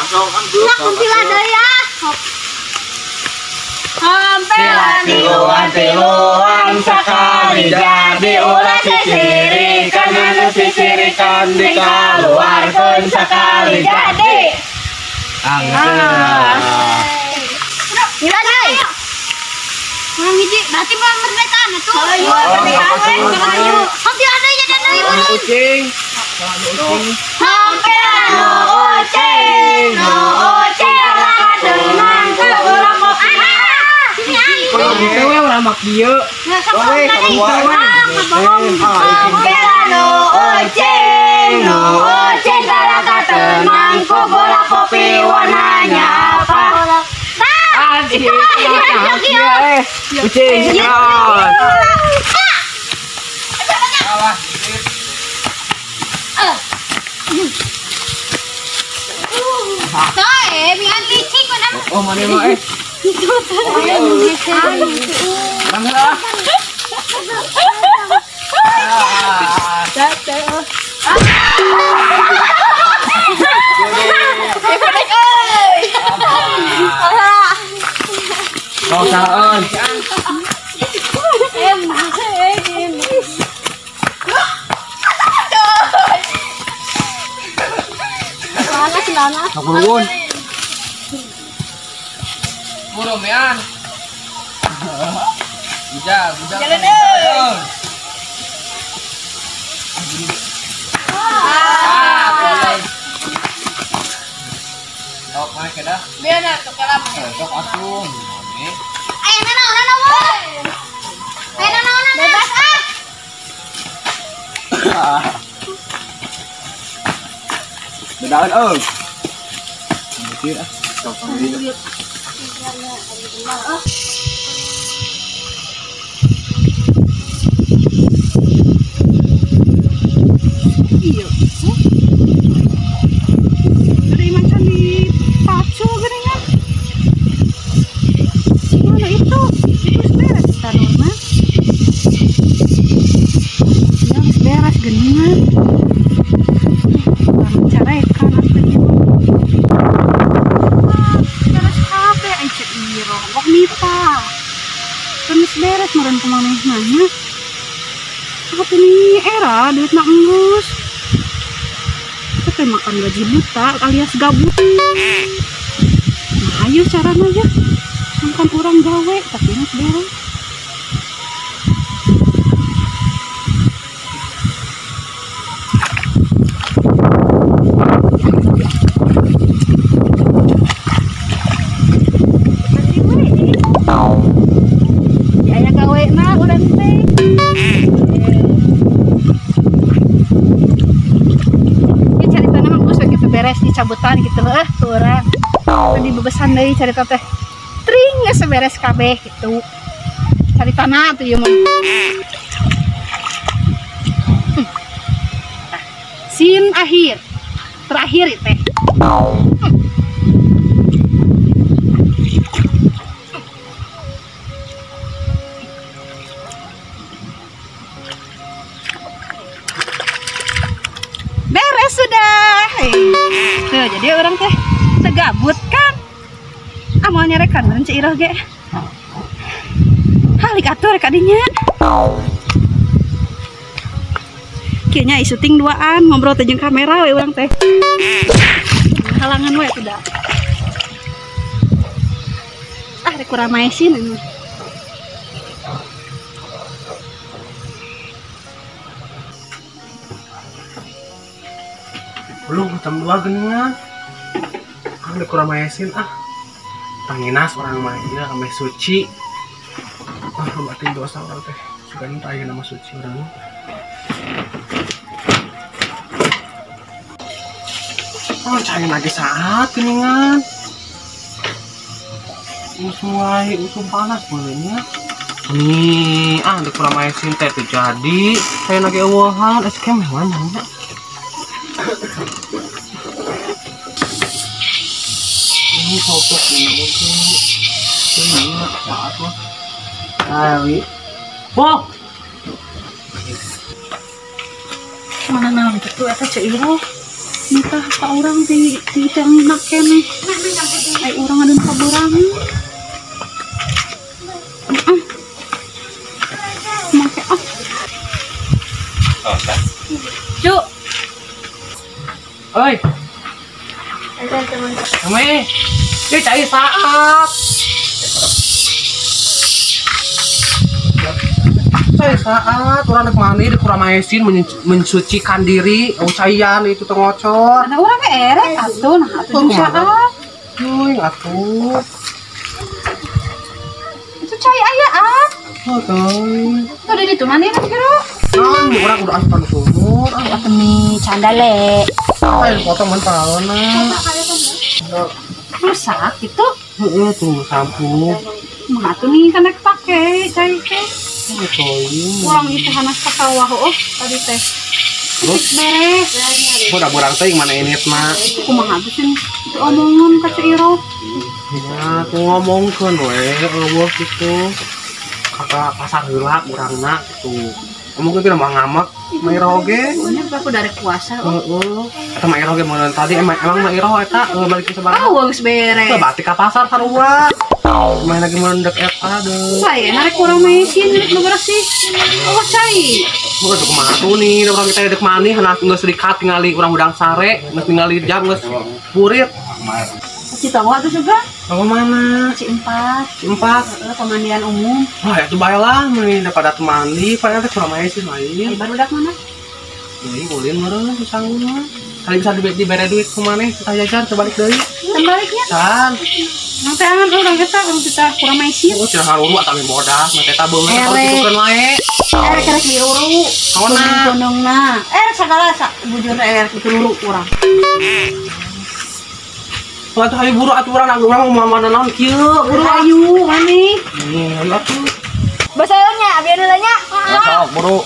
Sok kumpila deui ya. Hampelan tiluan sakali jadi ulah sisirikan anu sisirikan dikaluarkeun sakali jadi. Ah. Mila deui. Urang hiji berarti mah merdekaan atuh. Ayo merdekaan we. Ayo. Hampir ada ya dan deui meureun. Ucing. Hampelan nu ucing, nu ucing lah tenang ke urang kok. Kalau gitu we urang mah kieu. Hampelan nu ucing kalah tenang ku bola kopi warnanya apa? Ucing. Oh, mana mah eh. Bangga. Kau saon. Nuhun. Murung ya. Bujang, bujang. Jalan euy. Tok mah kedah. Biar tok kalam. Tok atuh. Aya naon naon. Aya naon bebas ah. Bedaun euy. Mikir ah. Tok Iya. Ada macam di pacu geringan. Mana itu? Itu beres taruhna. Ya beres geningan. Carekan atuh. Beres kabeh ai cek iro. Kok nipa. Terus beres meureun kumanehna. Tapi ini era duit nak enggus. Kita makan gaji buta alias gabut. Nah, ayo caranya aja. Makan orang gawe tapi enak beres. Aya gawe na urang teh. Beres dicabutan gitu tuh orang tadi bebesan deui carita teh tring geus beres kabeh gitu caritana tuh ieu mah. Nah, scene akhir terakhir ieu teh. Beres sudah. Tuh, jadi orang teh tegabut kan. Ah mau nyarekan meureun Ceu Iroh ge. Halik atuh rek kadinya. Kieu nya syuting duaan ngobrol teh jeung kamera we urang teh. Halangan we atuh da. Ah rek kurang maesin anu. Belum jam 2 geningan. Kan kurang maesin ah. Tanginas orang mah ieu ame suci. Ah batin dosa orang teh. Sugan teh aya nama suci urang. Oh, cai lagi saat geningan. Mulai usum panas bolehnya. Nih, ah kurang maesin teh teu jadi. Saya lagi eueuhan es krim mana nya. Ini sopok ini mungkin ini saat mah. Awi. Wah. Mana naon kitu eta Ceu Iroh? Nitah ka urang di tangina keneh. Ai urang ngadon ka beurang. Heeh. Make ah. Cu. Oi. Ame. Ieu cai saat. Cai saat urang rek mandi di kuramaesin mensucikan diri, caian itu teu ngocor. Ada urang ge erek atuh nah atuh jeung saat. Euy atuh. Itu cai aya ah. Heuh. Tuh di ditu mandi kan kira. Naon urang udah asupan sumur, ah mie candale. Ayo potong mun paralona. Rusak gitu. Heeh tuh sampo. Mah atuh nih kan rek pake cai teh. Urang itu hanas ka sawah oh tadi teh. Terus beres. Udah burang teuing mana ini mah. Kumaha tuh sih itu omongan ka Ceu Iroh. Ya, aku ngomongkeun we eueuh kitu. Ka pasar heula urangna kitu. Ngomongkeun teh mah ngamek Ma Iroh oge. Nya aku dari puasa. Heeh. Eta Ma Iroh ge mun tadi emang Ma Iroh eta balik sabaraha? Oh, geus beres. Teu batik ka pasar sarua. Main lagi mun dek eta deui. Saya narik kurang mesin rek nu bersih. Oh, cai. Bukan kumaha tuh nih, urang kita dek mani hanas geus dikat tingali urang hudang sare, geus tingali jam geus purit. Citonggo atuh juga. Tonggo mana? C4. C4. Heeh, pemandian umum. Wah, itu bae lah mending daripada mandi, padahal teh kurang sih lain. Baru dak mana? Deui ulin meureun sanguna. Kali bisa dibere duit ku maneh kita jajan coba balik deui. Tembaliknya. Can. Nang teangan urang eta urang kita kurang maisin. Oh, cenah haruru atami bodas, mah eta beungeut kalau kitukeun wae. Erek erek diruru. Kaona? Gunungna. Erek sagala bujurna erek diruru urang. Atuh hayu buru atuh urang urang mau mana naon kieu buru hayu mani. Hayu atuh. Basayonya abi anu nya. Sok buru.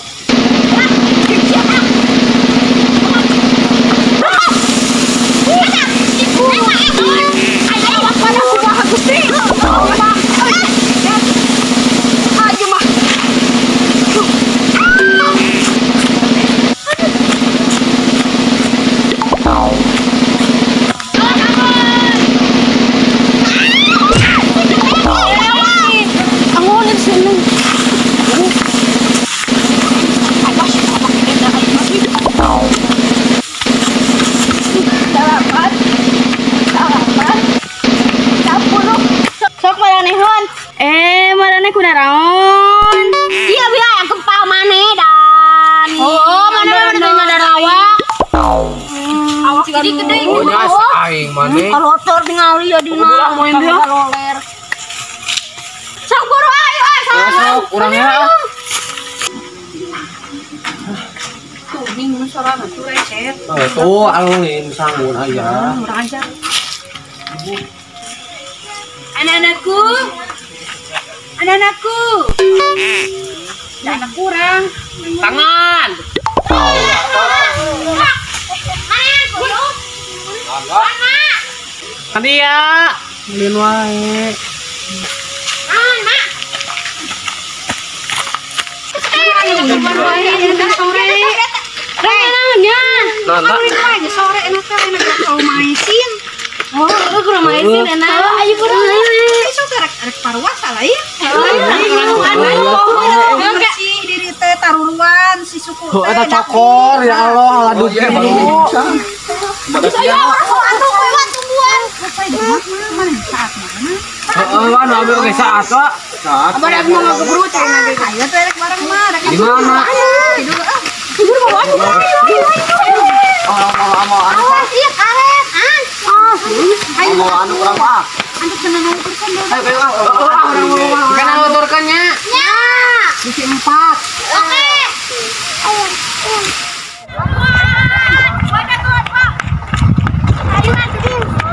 Kalau tingali ya dina. Roller. Sok buru ayo ah sok urangnya. Tuh bingung sorangan tuh recet. Tuh alungin sanggun aya. Urang aja. Anak-anakku. Anak-anakku. Anak kurang. Tangan. Tadi ya, ulin wae. Mak. Sore. Sore enak teh enak kau maisin. Oh, kurang maisin enak. Ayo kurang. Sok rek rek paruasa lah ya. Bersih diri teh taruruan si suku teh. Eta cokor ya Allah, aduh. Heeh, wan ambil oge saat wa. Saat. Abah rek mau ngagebru cenah ge. Ayo teh rek bareng mah rek. Di mana? Tidur ah. Tidur bawa anu. Mau anu. Awas ieu karet. Ah. Ayo mau anu urang mah. Antuk cenah nguturkeun. Ayo ayo urang mau. Kan nguturkeun nya. Nya. Bisi 4. Oke.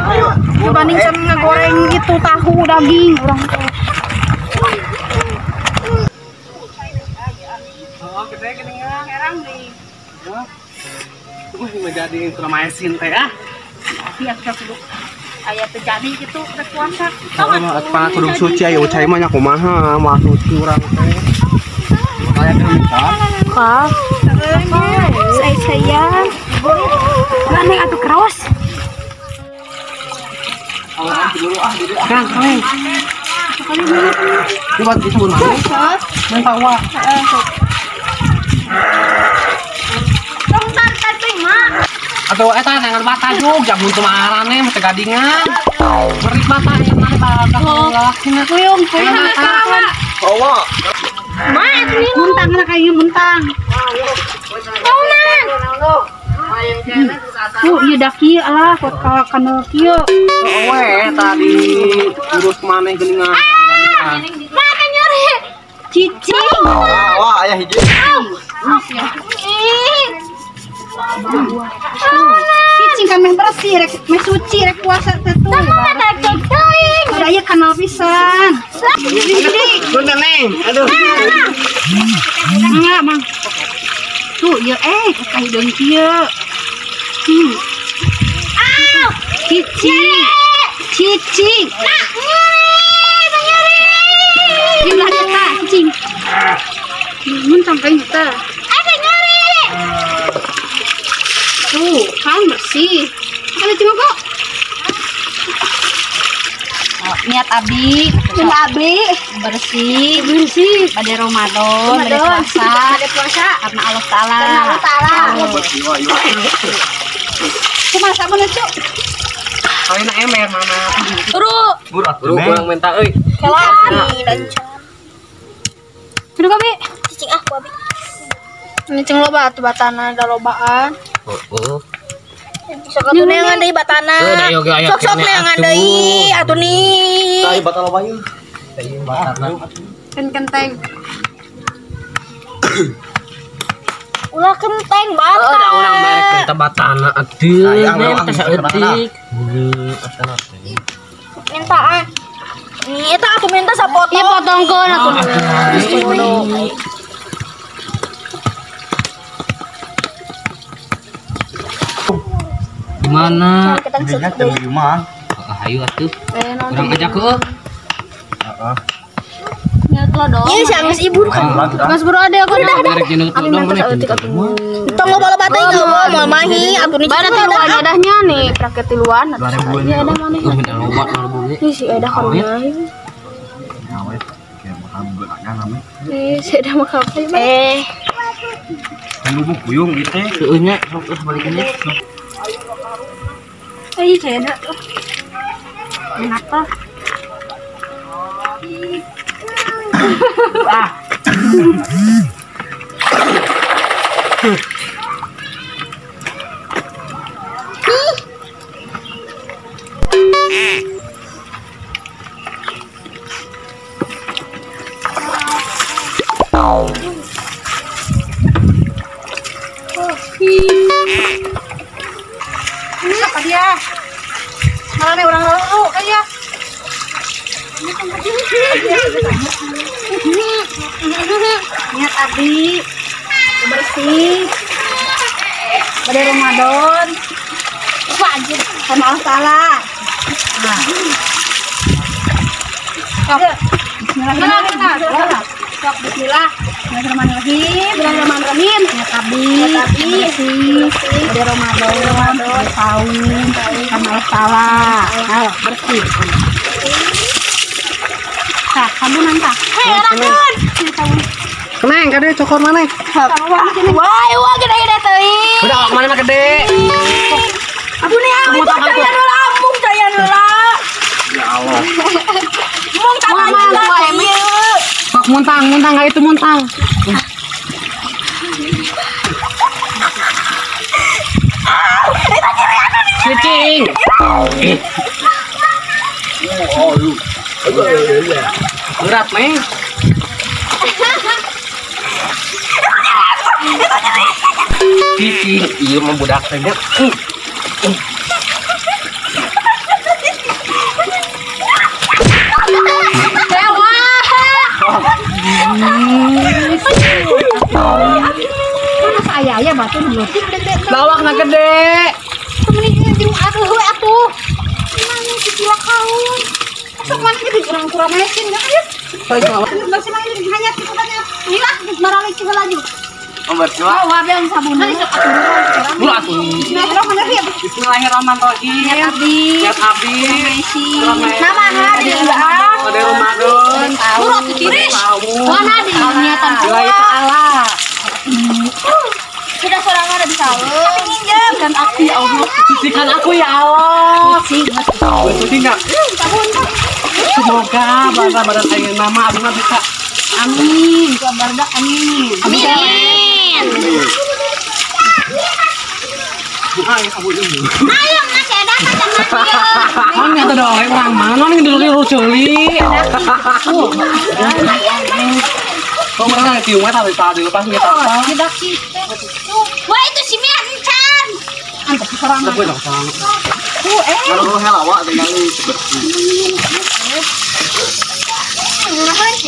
Ayo. Dibanding sama ngegoreng itu tahu daging orang tuh. Oh, kita kedengeran herang deh. Wah, menjadi kurang teh ah. Tapi aku kudu aya teu jadi gitu rek puasa. Tong kudu suci aya cai mah nya kumaha, mah suci urang teh. Makanya kan Kak. Saya. Gandeng atuh keros. Kang, kang. Coba itu mana? Main tawa. Tong tar teh mah. Atau eta nangan bata jug, jangan teu maarane mah teu gadingan. Beri bata eta mah lalakina. Kuyung, kuyung. Tawa. Ma, itu muntang lah kayak muntang. Taunan. Tuh, ieu da kieu lah, kok kana kieu. We tadi urus maneh geuningan. Ma, teh nyeri. Cicing. Wah, aya hiji. Cicing kan meh bersih, rek meh suci, rek puasa teh tuh. Udah ieu kanal pisan. Punten Neng. Aduh. Enggak, Mang. Tuh, ieu ka hideung kieu. Cicing. Cicing. Jumlah eta, cicing. Muntang kayak eta. Ada nyeri. Tuh, kan bersih. Ada cuma kok. Niat abdi, niat abdi bersih, bersih. Pada Ramadan, pada puasa, pada puasa. Karena Allah Taala. Karena Allah Taala. Cuma sabun lucu. Kali na ember mama. Buru. Buru kurang minta euy. Kelani dan Aduh kami. Cicing ah ku abi. Cicing loba atuh batana da lobaan. Heeh. Sok atuh neangan deui batana. Sok sok neangan deui atuh nih. Tah batana loba ieu. Tah ieu batana. Kan kenteng. Ulah kenteng bata. Oh, da urang barek minta batana atuh. Minta saeutik. Minta ah. Nih eta aku minta sapotong. Ieu potongkeun atuh. Gimana? Jadinya jam 5. Ayo atuh. Urang ajak heuh. Heeh. Iya sih angis ibu kan. Mas bro ada aku udah. Tong loba-loba teh enggak mau mahi atuh nih. Bada tiluan adahnya nih, praktek tiluan. Iya ada mana? Nih si ada karunya. Nih si ada makan. Eh. Kan lubuk kuyung ieu teh. Heueuh nya sok terus balikin nya. Ih, enak tuh. Enak tuh. Ah. Apa dia? Malah orang lalu kayak. Niat abdi bersih pada Ramadan wajib sama Allah Taala. Nah. Bismillahirrahmanirrahim. Bismillah. Bismillahirrahmanirrahim. Bismillahirrahmanirrahim. Niat abdi bersih pada Ramadan tahun sama Allah Taala. Nah, bersih. Tah, sabunan tah. Hei, rakeun. Neng, kade cokor maneh. Wah, wah gede-gede teuing. Udah awak maneh mah gede. Aduh nih, aku caya nu lambung, caya nu lah. Ya Allah. Mung tangan ieu. Sok muntang, muntang ka itu muntang. Cicing. Oh, lu. Berat, Neng. Cicing, ieu mah budak teh. Dewa. Mana saya aya batu nu leutik gede. Lawakna gede. Temen ieu jeung atuh heuh atuh. Mana si kaun. Sok mana kita kurang kurang mesin enggak ya? Masih main hanya kita banyak. Inilah maralik kita laju. Bersih. Oh, wae yang sabun. Bismillahirrahmanirrahim. Bismillahirrahmanirrahim. Niat abdi. Niat abdi. Nama hari Ode Ramadan. Buru atuh tiris. Mana di niatan Lillahi ta'ala. Sudah sorangan ada bisa. Pinjam dan aku ya Allah. Sucikan aku ya Allah. Suci enggak? Semoga badan aing nama abdi mah bisa. Amin. Ku bardak amin. Amin. Ayo masih ada kacang. Non nyata dong, orang mana non dulu ceuli. Kok mereka tiung mah tadi tadi lepas kita apa? Tidak kita. Wah itu si Mia encan. Antep sorangan. Tapi dong sorangan. Kalau hela wak tinggal bersih.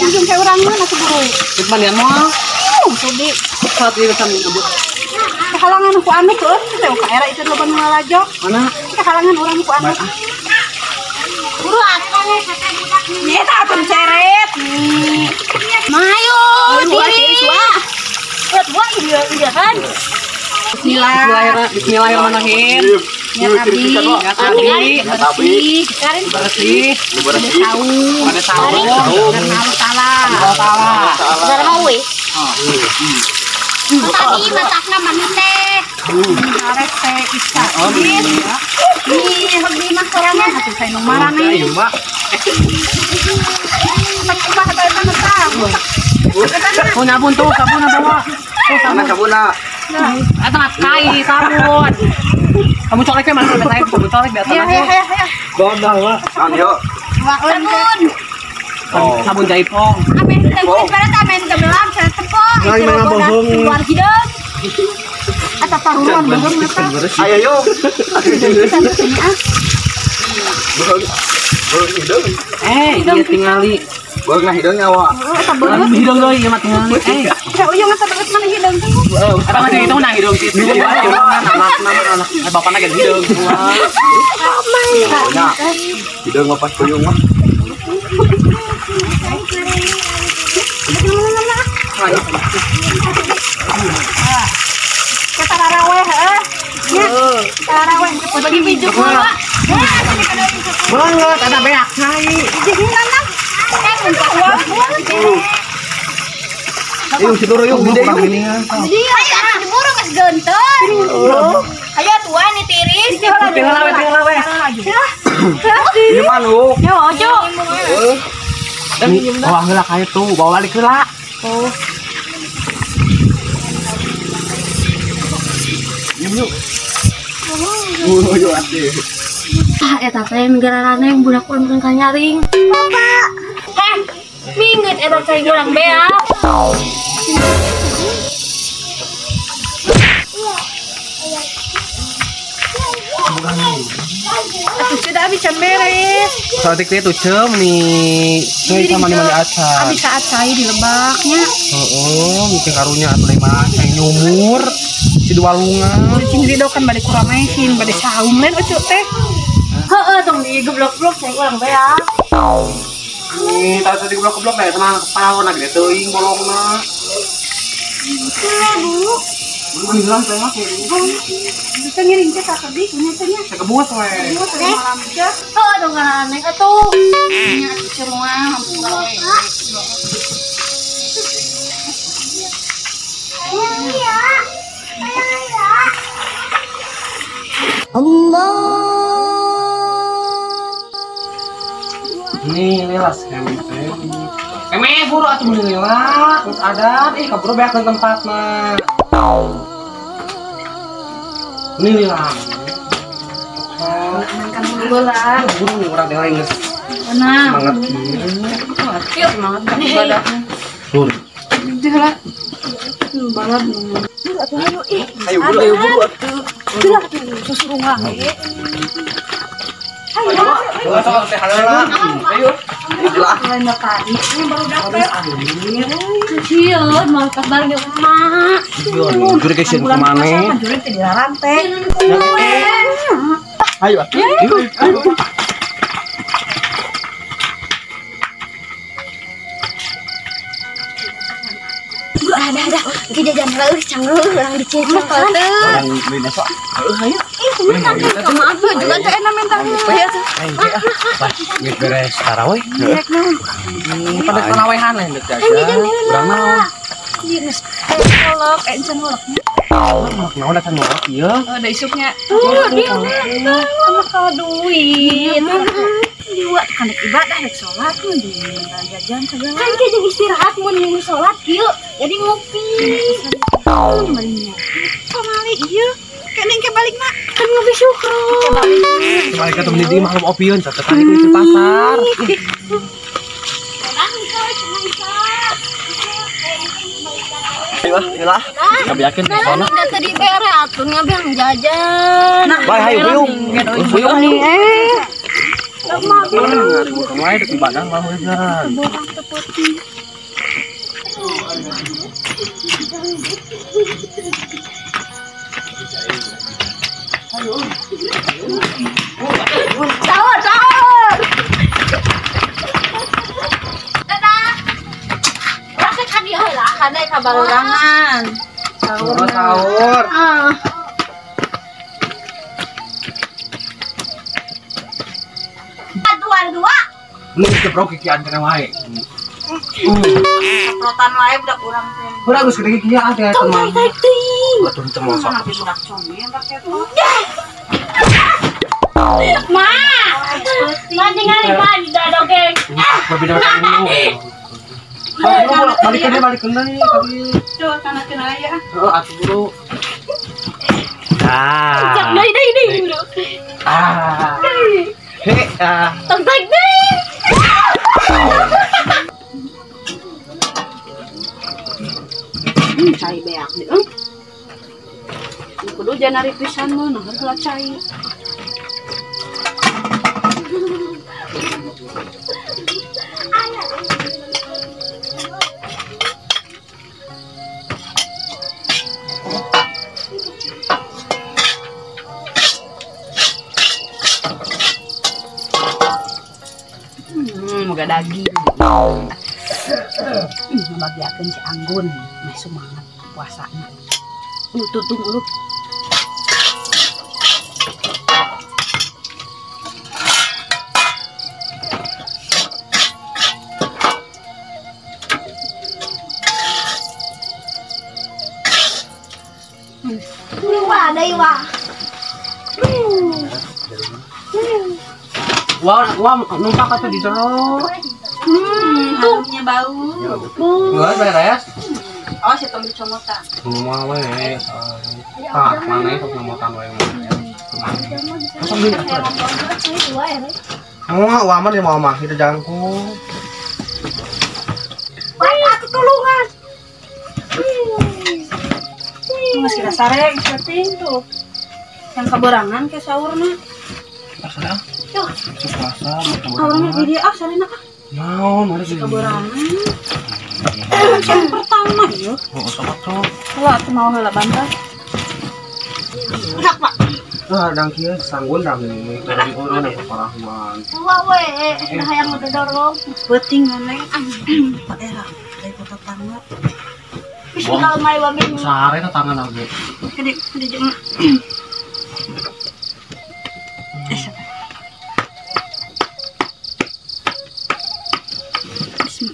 Ujung kayak orang mana tuh buru? Mandian moal. Sudi. Saat ini bisa nyebut. Kehalangan ku anu tuh, teh ka era itu loba nu lalajo. Mana? Kehalangan orang ku anu. Buru atuh kata budak nih. Eta atuh ceret. Mayo diri. Buat buat iya kan. Bismillahirrahmanirrahim. Niat abdi. Niat abdi. Bersih. Bersih. Bersih. Ada saung. Karena Allah Ta'ala. Allah Ta'ala. Karena we. Tadi matakna mami teh. Arek teh isa. Nih, hobi mah sorangan atuh saya nu marane. Ayo, Mbak. Kumaha teh eta tah. Oh, nyabun tuh, sabun bawa. Tuh, Mana sabun. sabunna? Eta mah kai sabun. Kamu coleknya mana sampai saya sabun colek di atas. Ya ya ya ya. Bodoh lah. Naon yo? Sabun. Sabun jaipong. Amen teh berat amen kebelam saya tepok. Nah, gimana bohong? Keluar hidung. Eta taruhan bohong eta. Ayo yo. Beuh hideung. Dia tingali. Beuh nah hideung nyawa. Eta beungeut. Hidung deui ieu mah tingali. Eta uyung eta beungeut mana hideung teh. Eta mah itu nah hidung sih. Anak anak bapakna ge hidung. Nah. Hideung mah pas puyung mah. Kita raraweh heuh. Nya. Taraweh Bagi pijuk mah. Banget ada beak cai. Yuk situ yuk gede yuk. Jadi ayo atuh diburu geus geunteun. Ayo tuan nih tiris. Tinggal we, tinggal we. Ieu mah lu. Yo ojo. Bawa heula ka itu, bawa balik heula. Yuk yuk. Yuk atuh. Ah eta teh negarana yang budak urang ka nyaring. Bapak. Heh, minget eta cai urang beak. Atuh sudah abi can beres. Saeutik teh tuh ceum nih. Cai sama mandi aca. Abi saat cai di lebaknya. Heeh, mungkin karunya atuh lima cai nyumur. Si walungan. Cing Ridho kan bade kuramesin, bade saum lain ucu teh. Heeh, tong digeblok-geblok cai urang beak. Nih, tadi digeblok-geblok deh sama kepala gede teuing bolongna. Bu. Hilang teh mah. Bisa ngiring teh ka kebi nya teh nya. Kebuat we. Malam teh. Heeh, dong ngaraneh atuh. Nya curang hampura we. Nih, lila semi teh. Eme buru atuh meuni lila, geus adat ih kaburu beak tempatna. Nih lila. Kan dulu lah. Buru urang teh lain geus Nah, semangat kieu. Semangat badaknya. Lur. Udah lah. Banget. Ayo ih. Ayo buru ayo buru atuh. Udah susurungan. Ayo. Ayo teh heula. Ayo. Lah. Lain tadi ini baru dapet. Kecil, mau kabar jeung emak. Juri ke sieun kumaneh. Juri teh dilarang teh. Ayo atuh. Ayo. Ada ada, kita jajan Era euy canggih urang dicecek teh. Urang beli nasi. Heuh hayu. Ih, kumaha kumaha juga teh enak minta heuh atuh. Pas geus beres tarawih. Rek naon? Pada tarawehan lain dek jajan. Urang naon? Ieu geus kolok, encan ngolok. Ngolok naon da ngolok ieu? Oh, da isuknya. Tuh, dia mah ka duit. Dua kan ibadah rek salat mah di jajan segala. Kan ke jeung istirahat mun jeung salat kieu. Jadi ngopi. Kamari ieu. Keneng ke balik mah kan ngopi syukro. Balik ka temen di mah opieun catatan ieu di pasar. Ayo lah, ngabeakeun di sana. Da tadi bere atuh ngabeang jajan. Bae hayu buyung. Buyung. Kemarin dek ibadah mah jajan. Bohong tepoti. Sahur, sahur. Dadah. Rasa kan dia heula, kana ka barurangan. Sahur, sahur. Dua. Ini ceprok kikian kena wae. Ceprotan wae budak urang teh. Urang geus gede kikian teh teman. Atuh teu mau sok. Budak comel rakyat. Ma. Ma ningali ma di dogeng. Berbeda macam ini. Balik deui tadi. Tuh kana cenah aya. Heeh atuh buru. Ah. Cak deui deui deui buru. Ah. Hei, ah. Tong tarik deui. Cai beak deui. Kudu janari pisan mah nah heula cai. Moga daging. Ngabagiakeun si Anggun, meh semangat puasana. Tutung uluk. Wah, deui wah. Wah, wah, numpak atuh di jero. Harumnya bau. Enggak beres. Oh, si tong dicomotan. Kumaha we. Ah, mana sok nyomotan we. Sok deui atuh. Moal wah mah di moal mah kitu jangkung. Bae atuh tulungan. Geus kira sare penting tuh. Yang kaborangan ke saurna. Asal ah. Tuh. Puasa, kaborangan di dia ah sarena ah. Naon, mana sih kaborangan. Yang pertama yo. Oh, sok atuh. Heula atuh mau heula bantah. Enak, Pak. Wah, dang kieu sanggun dang ini. Dari urang yang parahuan. Wah we, nah hayang udah dorong. Penting neng. Pak era, dari kota tetangga. Bismillah mai wa min. Sare tetangga lagi. Gede, gede jeung. Bismillah.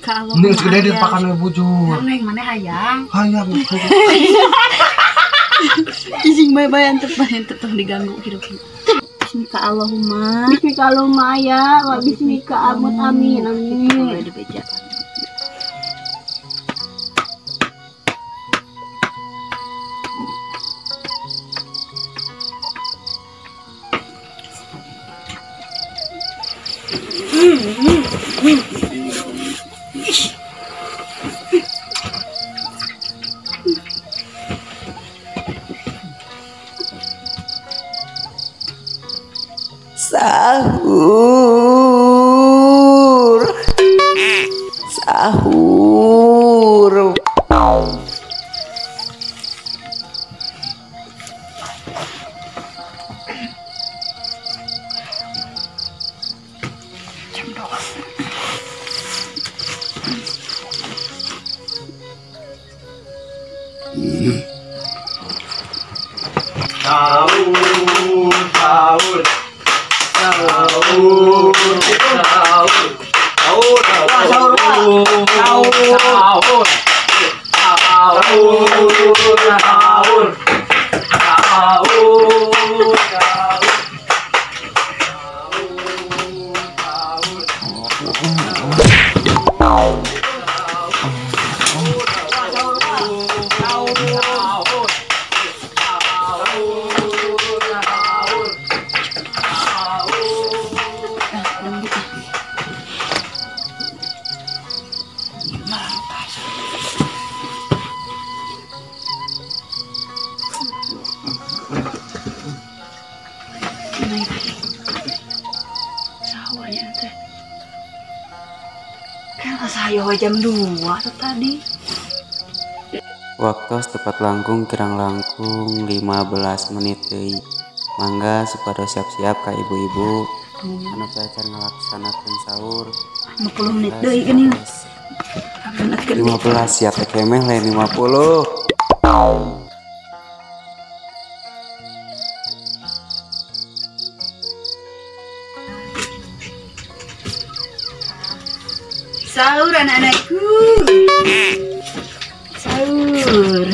Ini gede di pakan bujur. Neng mana hayang? Hayang. Izin bye-bye antep antep diganggu hidup. Bismika Allahumma. Bismika Allahumma ya wa bismika amut amin amin. Dibeja. Sahur, sahur. Jam 2. Sahur. Sahur. Sahur. Sahur. Sahur. Ayo jam 2 tadi. Waktu tepat langkung kirang langkung 15 menit deui. Mangga supados siap-siap ka ibu-ibu. Anu acan ngalaksanakeun sahur. 50 menit deui geuning. 15 siap teh kemeh lain 50. Sahur anak-anakku. Sahur.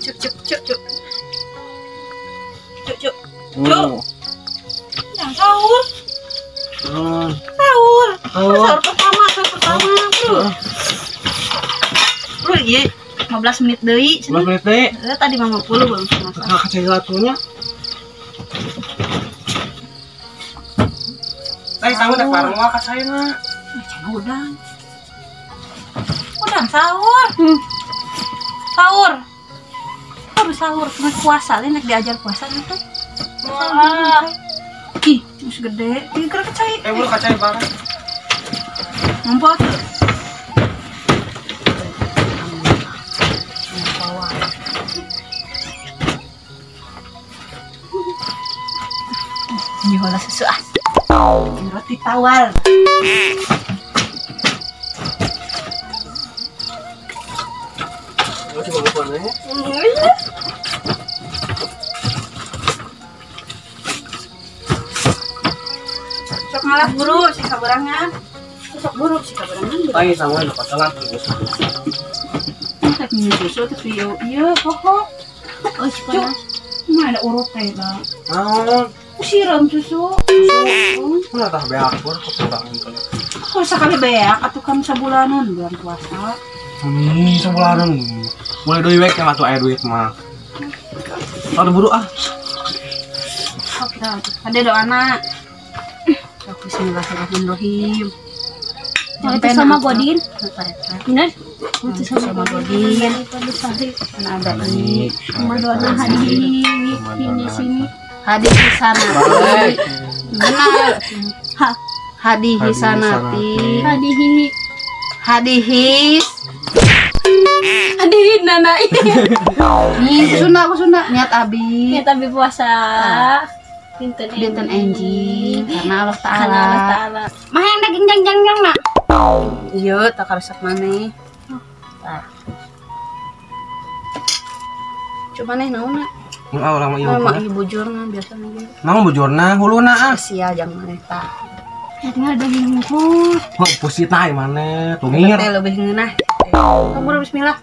Cuk cuk cuk cuk. Cuk cuk. Cuk. Yang sahur. Sahur. Sahur pertama, sahur pertama, bro. Bro, iya. 15 menit deui. 15 menit deui. Tadi 50 belum masak. Nah, kacang latunya. Teh sangu dah pareng mah kacayna. Kacang udang. Udang sahur. Sahur. Baru sahur, cuma puasa lain nek diajar puasa gitu. Wah. Ih, geus gede. Ih, keur kacai. Eh, bulu kacai pareng. Mampu atuh. Ini bola susu ah. Roti tawar. Sok ngalah buru si kaburangan. Sok buru si kaburangan. Tangi sama dapat telat terus. Tak minum susu terus iya pokok. Oh, panas. Mana ada urut teh, Bang. Naon? Siram susu. Susu. Mana tah beak pur kuturangan teh. Kok sakali beak atuh kan sabulanan bulan puasa. Sabulanan. Mulai deui we atuh aya duit mah. Aduh buru ah. Sok dah. Ada doana. Bismillahirrahmanirrahim. Itu sama Godin. Benar? Itu sama Godin. Ada ini. Doana hadi ini sini. Hadi hisana. Benar. Hadi hisanati. Hadi hi. Hadi his. Hadi nana. Nih, Sunda, aku Sunda. Niat abi. Niat abi puasa. Dinten enjing karena Allah Ta'ala. Mah yang daging jang jang jang nak. Iya, tak karesep maneh. Tah. Coba neh naon nak? Heeh, urang mah ieu. Mah ieu bujurna biasana ge. Naon bujurna? Huluna ah. Spesial jang maneh tah. Tinggal daging bungkus. Heuh, pusit tah maneh, tungir. Teh leuwih ngeunah. Kabur bismillah.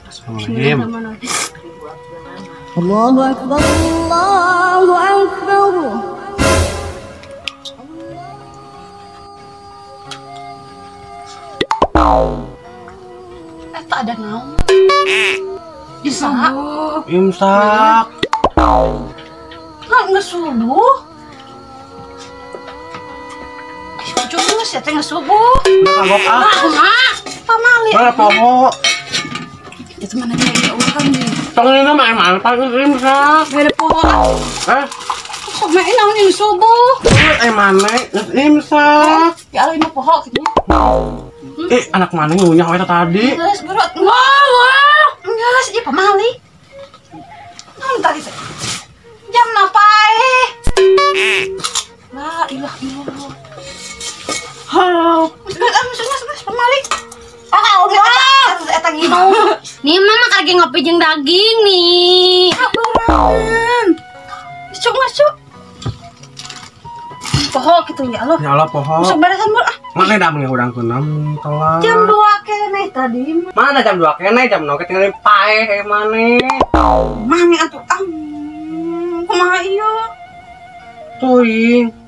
Bismillahirrahmanirrahim. Allahu akbar, Allahu akbar. Tak ada naon. Imsak. Imsak. Nggak ngesubuh. Cuma sih teh ngesubuh. Kagok ah. Nah, pamali. Mana poho. Itu mana dia orang nih. Tangina mah emang paling imsak. Gak ada poho ah. Eh? Sok mah naon yang subuh. Eh mana imsak. Ya Allah ini poho gitu. Eh anak mana ngunyah we tadi. Geus berat. Wah, wah. Geus ieu pamali. Naon tadi teh? Jam napa eh? La ilaha illallah. Halo. Geus geus geus pamali. Ah, udah. Minum. Nih mama lagi ngopi jeung daging nih. Kabaran. Masuk masuk. Poho gitu ya Allah. Ya Allah poho. Masuk beresan bur ah. Mana dah ngehudangkeun telat. Jam 2 keneh tadi. Mana jam 2 keneh jam 0 tinggal paeh kayak mana. Mami atuh ah. Kumaha ieu? Tuing.